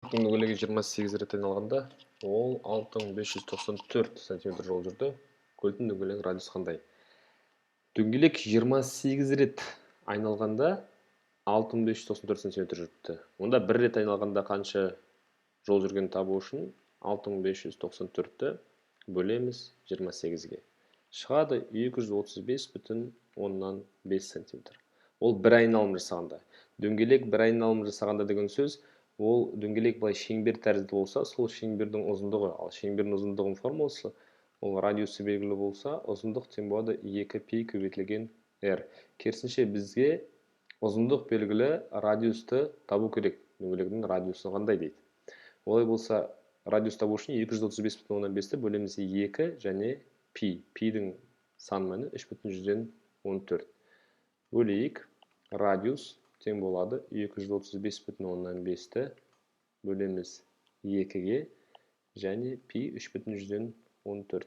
Дөңгелегі 28 рет айналғанда, ол 6594 сантиметр жол жүрді. Көліктің дөңгелегінің радиусы қандай? Дөңгелек 28 рет айналғанда 6594 сантиметр жүріпті. Онда бір рет айналғанда қанша жол жүргенін табу үшін 6594-ті бөлеміз 28-ге. Шығады 235,5 сантиметр. Ол бір айналым жасағанда. Дөңгелек бір айналым жасағанда деген сөз, ол дөңгелек былай шеңбер тәрізді болса, сол шеңбердің ұзындығы, ал шеңбердің ұзындығының формуласы, ол радиусы белгілі болса, ұзындық тең болады 2 пи көбейтілген r. Керісінше бізге ұзындық белгілі, радиусты табу керек. Дөңгелектің радиусы қандай дейді. Олай болса, радиус табу үшін 235,5-ті бөлеміз 2 және пи. Пидің сан мәні 3,14. Бөлейік, радиус тең болады 235,5-ті бөлеміз 2-ге және пи 3,14.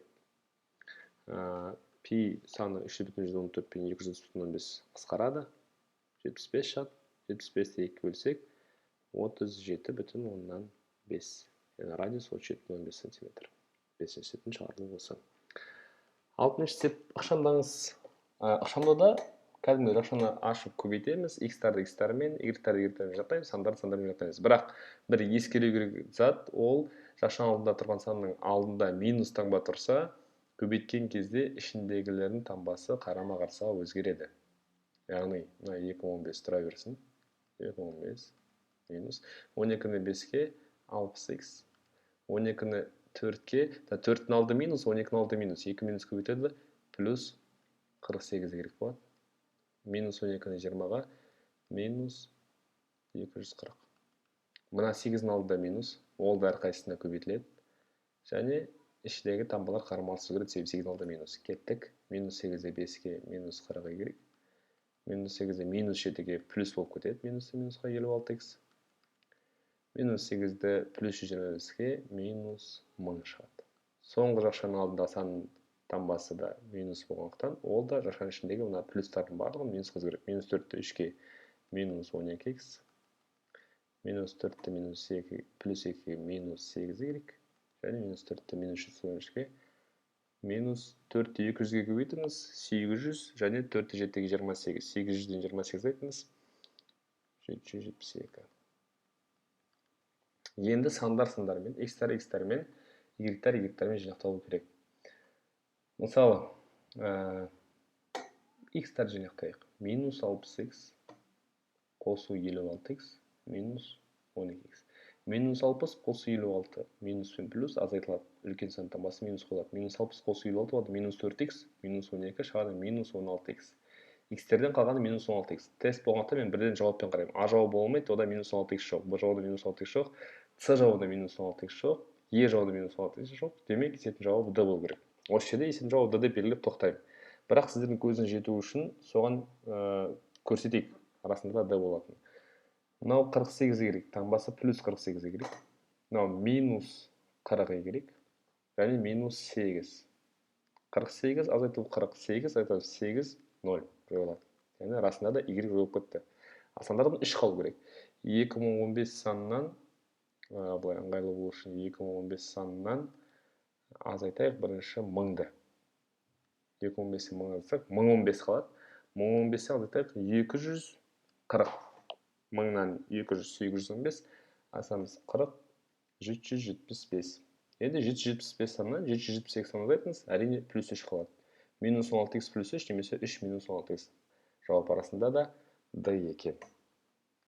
Пи саны 3,14 пен 235,5 қысқарады. 75 шығады. 75-ті 2-ге бөлсек, 37,5. Яғни радиус 37,5 сантиметр. Бесінші септің шығарылуы осы. Алтыншы сеп ықшамдаңыз. Ықшамдауда кәдімгі жақшаны ашып көбейтеміз, x-тарды x-тармен, y-тарды y-тармен жақтаймыз, сандарды сандармен жақтаймыз. Бірақ бір ескеру керек зат, ол жақшаның алдында тұрған санның алдында минус таңба тұрса, көбейткен кезде ішіндегілердің таңбасы қарама-қарсыға өзгереді. Яғни мына 2,15 тұра берсін. 2,15 минус 12-ні 5-ке 60 x, 12-ні 4-ке, 4-тің алды минус, 12-нің алды минус, 2 минус көбейтеді, плюс 48 керек болады. Минус 12-ні 20-ға, минус 240. Мына 8-дің алдында минус, ол да әрқайсысына көбейтіледі. Және ішіндегі таңбалар қарама-қарсы өзгереді, себебі 8-дің алдында минус. Кеттік. Минус 8-де 5-ке минус 40 керек. Минус 8-де минус 7-ге плюс болып кетеді. Минус минусқа 56 x. Минус 8-ді плюс 125-ке минус 1000 шығады. Соңғы жақшаның алдында сан таңбасы да минус болғандықтан, ол да жақшаның ішіндегі мына плюстардың барлығын минусқа өзгереді. Минус 4-ті 3-ке минус 12 x. Минус 4-ті минус 2, плюс 2-ге минус 8 керек. Және минус 4-ті минус 113-ке минус 4-ті 200-ге көбейтіңіз, 800, және 4-ті 7-ге 28. 800-ден 28 айтыңыз, 772. Енді сандар сандармен, x-тар x-тармен, y-тар y-тармен жинақталу керек. Мысалы, x-тар жинақтайық. Минус 60 x қосу 56 x минус 12 x. Минус 60 қосу 56, минус пен плюс азайтылады. Үлкен сан таңбасы минус қойылады. Минус 60 қосу 56 болады, минус 4 x, минус 12 шығады, минус 16 x. X-терден қалғаны минус 16 x. Тест болғандықтан мен бірден жауаппен қараймын. А жауабы болмайды, ода минус 16 x жоқ. Б жауабында минус 16 x жоқ. С жауабында минус 16 x жоқ. Е жауабында минус 16 x жоқ. Демек, есептің жауабы Д болу керек. Осы жерде есептің жауабы Д деп белгілеп тоқтаймын. Бірақ сіздердің көзіңіз жету үшін соған көрсетейік. Арасында да Д болатын. Мынау 48 керек, таңбасы плюс 48 керек. Мынау минус 40 керек. Және минус 8. 48 азайту 48, азайту 8, 0 жойылады. Яғни расында да y жойылып кетті. Ал сандардан 3 қалу керек. 2015 санынан, былай ыңғайлы болу үшін 2015 санынан азайтайық бірінші 1000-ды. 2015-тен 1000 азайтсақ, 1015 қалады. 1015-тен азайтайық 240. Мыңнан 200, 815, асамыз 40, 775. Енді 775 санынан 772 санын азайтыңыз, әрине плюс 3 қалады. Минус 16 x плюс 3 немесе 3 минус 16 x. Жауап арасында да D екен.